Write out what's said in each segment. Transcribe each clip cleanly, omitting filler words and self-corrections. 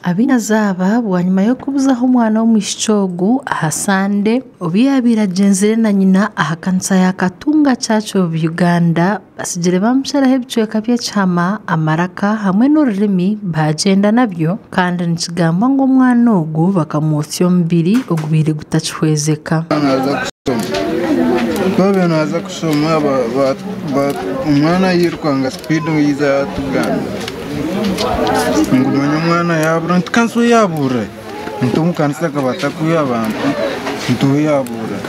Abainazi aba bwanyima y'okubuzaho omwana w'omwishiki ogu aha Sande obu yaabaire agyenzire na nyina aha kanisa ya Katunga Church of Uganda batsigire bamusharaho ebicweka by'ekihama, amaraka hamwe n'orurimi baagyenda nabyo kandi nikigambwa ngu omwana ogu bakamwotsya omubiri ogubaire gutakihwezeka. Twaba naaza kushoma omwana yairukanga sipiidi yaija yatugambira ngu manya omwana yaabura nti kanisa ou yaaburira nti omu kanisa akaba atakwiha abantu nti ou yaaburira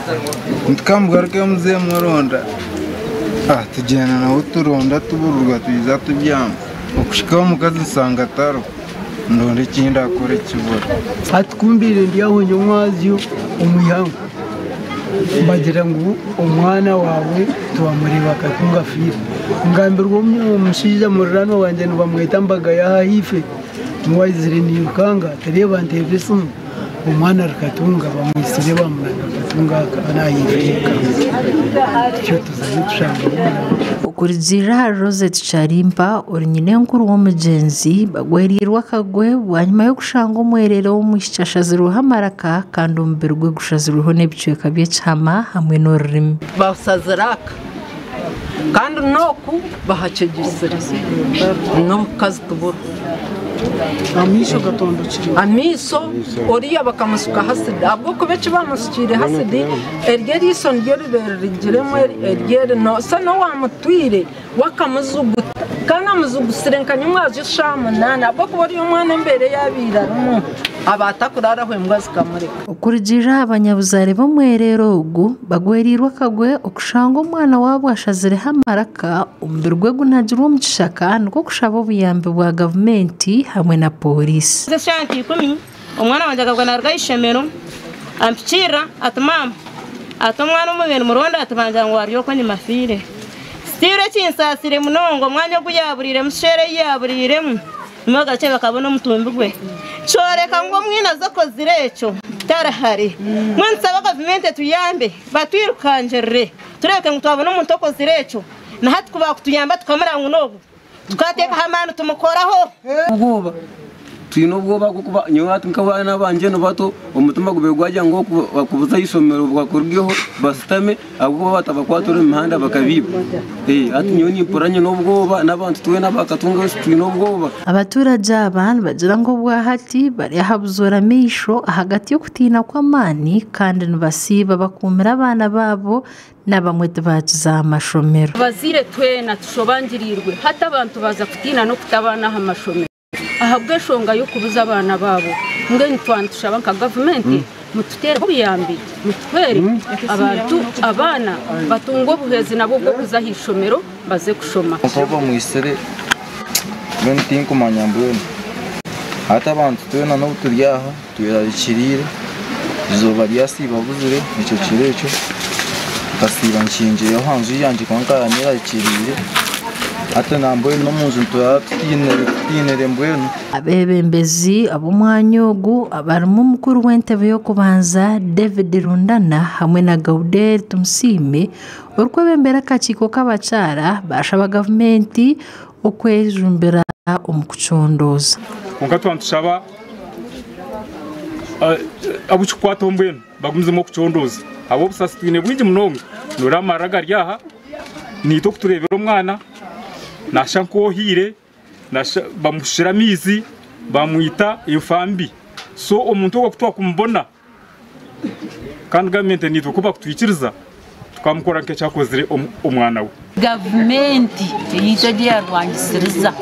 nti kamugaruke muze muronda tugyenda nawe turonda tuburirwa twija tubyama okuhika omukazi nshanga tariho ndonda eki ndakora ekibura. Hati ku mbaire ndi aho nyomwazyo omu ihangwe mbagira ngu omwana waawe twamureeba akatunga afiire. Ngambirwa omushaija muriranwa wangye nibamweta Mbagaya aha ahaifo niwe aizire nairukanga ati reeba nteerera esimu omwana ari Katunga bamwitsire bamunaga Katunga ahaifo eka tutyo tuzayo tushanga omwana. Okurugiirira ahari Rosette Kyarimpa ori nyinenkuru w'omugyenzi bagwereirwe akagwe bwanyima y'okushanga omwereere w'omwishiki ashazirweho amaraka kandi omubiri gwe gushazirweho n'ebicweka by'ekihama hamwe n'orurimi. Bashazire aka kandi n'oku bahakyegyesire n'obukazi tiburiho. Amaisho gatondokire. Amaisho oriya bakamushukaho asidi ahabw'okuba eki bamushukiireho asidi eryo eriisho niryo ribaire rirugiremu eryo eri nooshusha n'owaamutwire we akamujuguta kandi amujugusire nka nyomwazyo eshaaha munaana ahabw'okuba oriya omwana embeera ei abaire arimu aba atakuraraho embwa zikamureka. Okurugiirira aha banyabuzaare b'omwereere ogu, bagwereirwe akagwe okushanga omwana waabo ashazireho amaraka, omubiri gwe gunagirwe omu kishaka nikwo kushaba obuyambi bwa gavumenti hamwe na pooriisi. Eshaaha nka ikumi, omwana wangye akabwa naaruga aha ishomero ampikiirira ati maama ati omwana ou mubaire nimuronda ati bangira ngu ari okwo enyima afiire. Still ekinsaasire munonga omwanya ogu yaaburiiremu sheera ei yaaburiiremu nimwo bagakye bakabona omutumbi gwe. Kyoreka ngu omwinazi okozire ekyo tarihare. Mbwenu nitushaba gavumenti etuyambe batwirukangirire tureebeke ngu twabona omuntu okozire ekyo. Na hati ku baakutuyamba tukamureba ngu n'ogu Tukateekaho amaani tumukoraho. Obwoba twine obwoba ahabw'okuba nyowe hati nk'abaana bangye ni bato omutima gubaire gwagira ngu bakubuza aha ishomero bakurugeho bashutame ahabw'okuba batabakwatira omu mihanda bakabaiba. Hati nyowe nimpurira nyine obwoba n'abantu twena abakatunga twine obwoba. Abaturage aba nibagira ngu obwahati bari aha buzoora maisho ahagati y'okutiina kw'amaani kandi nibasiiba bakuumire abaana baabo N'abamwe tibaakiza aha mashomero. Abazaire twena tushobangiriirwe hati abantu baaza kutiina n'okuta abaana aha mashomero ahabw'enshonga y'okubuza abaana baabo. Mbwenu twaba nitushaba nka gavumenti mututeereho obuyambi mutuhwere abantu abaana batunge obuhwezi nabo bw'okuza aha ishomero baze kushoma. Kwonka obu bamwitsire mbwenu tinkumanya mbwenu. Hati abantu twena n'obu turi aha Twerarikiriire, eizooba ryasiiba buzire ekyo kiro ekyo, nkasiiba nkingireho aha nju yangye kwonka nkaba nyerarikiriire, hati nambwenu n'omu nju nituraara tutiinire mbwenu. Abeebembezi ab'omwanya ogu abarimu omukuru w'entebe y'okubanza David Rundana hamwe na Gauderi Tumusiime orikwebembera akakiiko k'abakyara baashaba gavumenti okwejumbira omu kucondooza. Kwonka twaba nitushaba abu kirikukwataho mbwenu bagumizemu okucondooza ahabw'obusaasi twine bwingi munonga. Noreeba amarira gari aha, naitwe oku tureebire omwana naashusha nk'ohiire, bamushukire amaizi bamwita enfa mbi. So omuntu ogwo ku twakumubona kandi gavumenti naitwe ku bakutwikiriza tukamukora nk'eki akozire omwana we. Gavumenti eyaitu egi eyarwangisiriza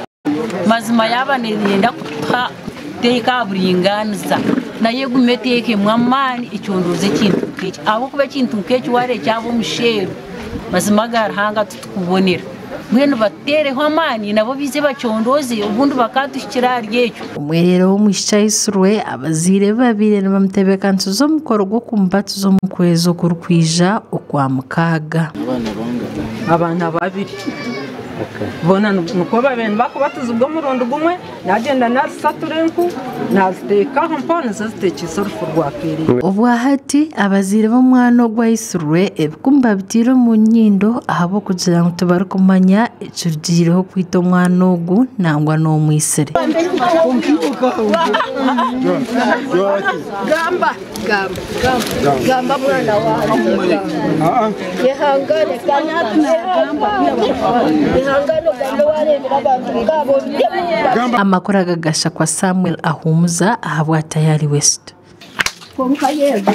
mazima yaaba neyenda kutuha kuteeka aha buringaaniza nayo egume eteekemu amaani ekyondooze ekintu nk'eki ahabw'okuba ekintu nk'eki waareeba kyaba omusheeru mazima aga Ruhanga titukubonera mbwenu batuteereho amaani nabo baije bakyondooze obundi bakaatuhikira ahari ekyo. Omwereere w'omwishiki aitsirwe, abazaire be babaire nibamutebeekanisiza omukoro gw'okumubatiza omu kwezi okurikwija Okwamukaaga. Abaana babiri boona nikwo babaire nibakubatizibwa omurundi gumwe. Nagenda nazisatura enku naziteekaho mpaho nizo ziteekiise orufu rwa Kereya. Obwahati abazaire b'omwana ogu aitsirwe ebikumu babiteire omu nyindo ahabw'okugira ngu tibarikumanya ekirugiireho kwita omwana ogu nangwa n'omwitsire. Gamba, gamba, gamba mwana wange. Yehangane, yehangane ogambe warebera abantu ngabo. Amakuru aga gashakwa Samuel Ahumuza ahabwa Tayari West. Konka yego.